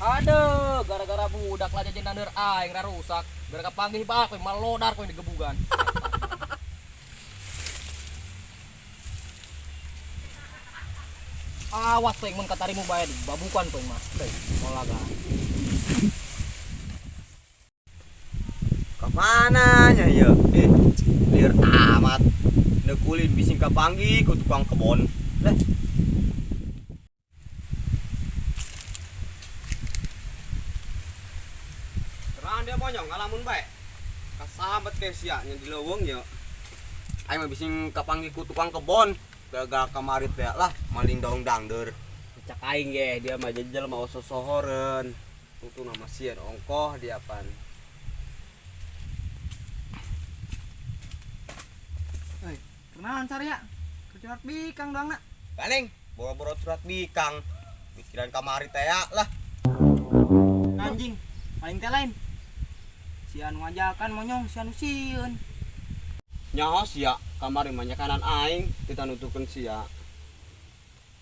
Aduh, gara-gara budak lah jajan dander aing rusak. Gara-gara panggih bae kowe malodar kowe digebugan. Awas kowe mun katarimu bae dibabukan kowe mah. Deui, molaga. Kemana nya ya? Liar amat. Nekulin bising kapanggih ku tukang kebon. Lah. Terang dia monyong ngalamun bae. Kasambat ke sia nya di leuweung ya. Aing mah bising kapanggih ku tukang kebon. Gagal kamarit teh lah maling daung dangder. Cak aing ge dia mah jejel mau sosohoreun. Tutu nama sieun ongkoh dia pan. Kenalan Sarya. Curhat bikang doang nak. Paling boro-boro surat bikang. Mikiran kamari teh ya lah. Anjing, paling teh lain. Si anu ngajakan monyong, si anu sieun. Nyaho sia kamari mah nyakanan aing kita nutukeun sia.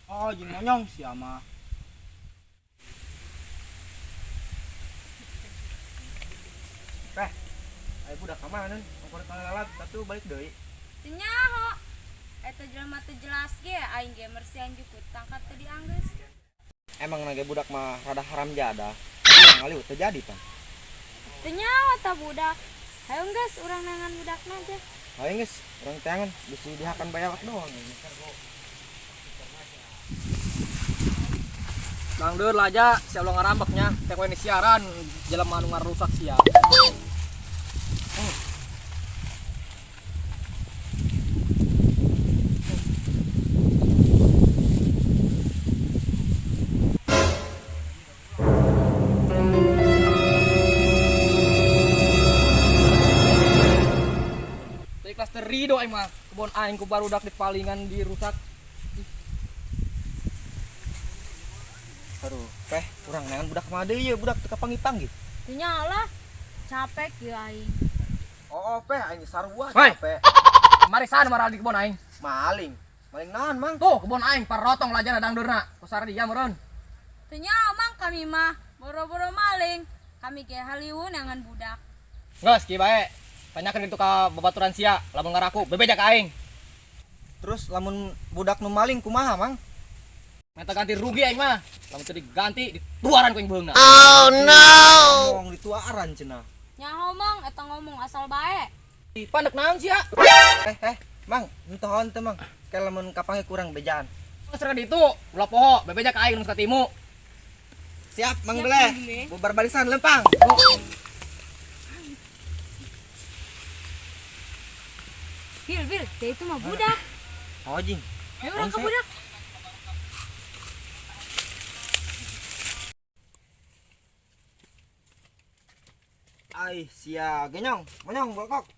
Oh, jeung monyong sia mah. Teh, ayo budak ka mana? Ongkor kalalat satu balik deui. Teu nyaho. Eta jelema teu jelas ge aing ge mersian jukut tangkat teu dianggeus. Emang nage budak mah rada haram jadah. Urang ngaliwet teu jadi pan. Teu nyaho ta budak. Hayu geus urang nangan budakna aja. Hayu geus, urang teangan bisi dihakan bae awak doang. Dangdeur laja sia ulah ngarambeknya, teh kowe siaran jelema anu ngarusak sia. Teh kelas terido aing mah, kebon aing ku barudak dipalingan dirusak. Aduh, teh, urang neangan budak mah deui ye, budak teu kapanggih-panggih. Teu nyaho lah. Capek ieu aing. Oh, peh aing sarua Hei. capek. Mari sana maral di kebon aing. Maling. Maling naon, Mang? Tuh kebon aing parotong lajana dangdeurna. Ku sare dia meureun. Teu nyaho mang kami mah boro-boro maling. Kami ge haliwun neangan budak. Geus kieu bae. Tanyakeun itu ka babaturan sia, lamun ngaraku bebeja ka aing. Terus lamun budak nu maling kumaha, Mang? Minta ganti rugi aing mah. Lamun teu diganti dituaran ku aing beungna. Ngomong dituaran cenah. Nyaho mang eta ngomong asal bae. Pandek naon sia? Mang, entohon teh, Mang. Ke lamun kapanggih kurang bejaan. Geus rek ditu, ulah poho, bebeja ka aing nu katimu. Siap, Mang Siap, Beleh. Mang Beleh. Bubar barisan lempang. Bil, bil, teh itu mah budak. Oh, jing. Ayo urang ke budak. Ai, sia genyong, monyong bokok.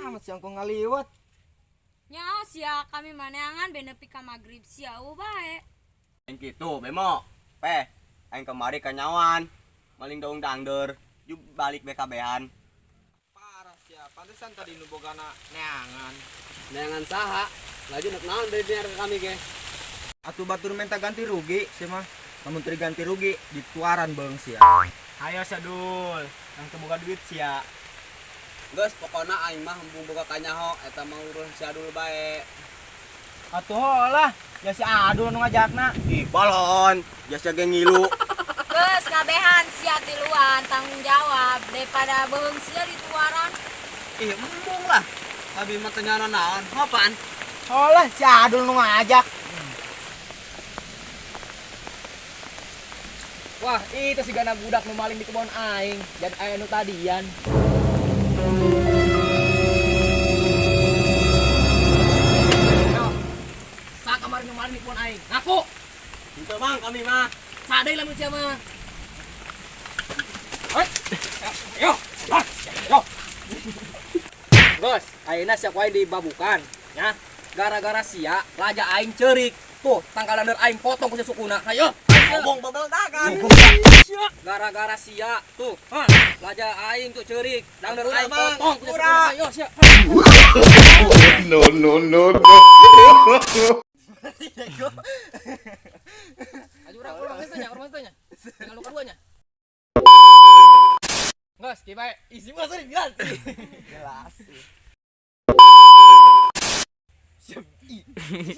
Ah, masih angkong ngaliwat. Nyaho sia kami mah neangan be nepi ka magrib sia eueuh bae. Aing kitu bemo. Peh, aing kemari kanyawan. Maling daung dangder, ju balik BKB-an. Parah sia, pantesan tadi nu bogana neangan. Neangan saha? Laju nek naon deui diar kami ge. Atuh batur minta ganti rugi sia mah. Lamun teu diganti rugi dituaran beung sia. Ayo sadul, yang teu boga duit sia. Geus pokona aing mah embung boga kanyaho eta mah urus si Adul bae. Atuh lah, ya si Adul nu ngajakna. Ih, balon, jasa ge ngilu. Geus kabehan sia tiluan tanggung jawab daripada beung sia dituaran. Ih, embung lah. Abi mah teu nyaho naon, apaan? Holah si Adul nu ngajak. Wah, itu si gana budak nu maling di kebon aing. Jadi aya nu tadian. Yo. Sa kamari nu maling di kebon aing. Ngaku. Henteu Mang kami mah. Sadai lamun sia mah. Hei. Yo. Yo. Bos, ayeuna sia ku aing dibabukan, ya. Gara-gara sia laja aing ceurik. Tuh, tangkalan der aing potong ku sukuna. Hayo. Ngomong bebeldagan. Gara-gara sia tuh, ha, laja aing tuh ceurik, dangder aing Bang. potong ku sukuna. Hayo sia. No, no, no, no. Ayo urang urang tanya, urang tanya. Tinggal lu keduanya. Geus, kieu bae. Isi mah sering jelas. Jelas.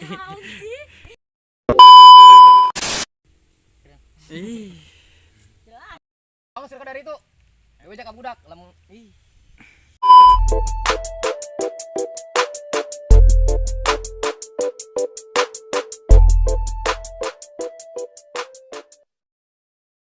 Naon sih? Ih. Jelas. Kamu sirka dari itu. Ayo aja ka budak, lamun ih.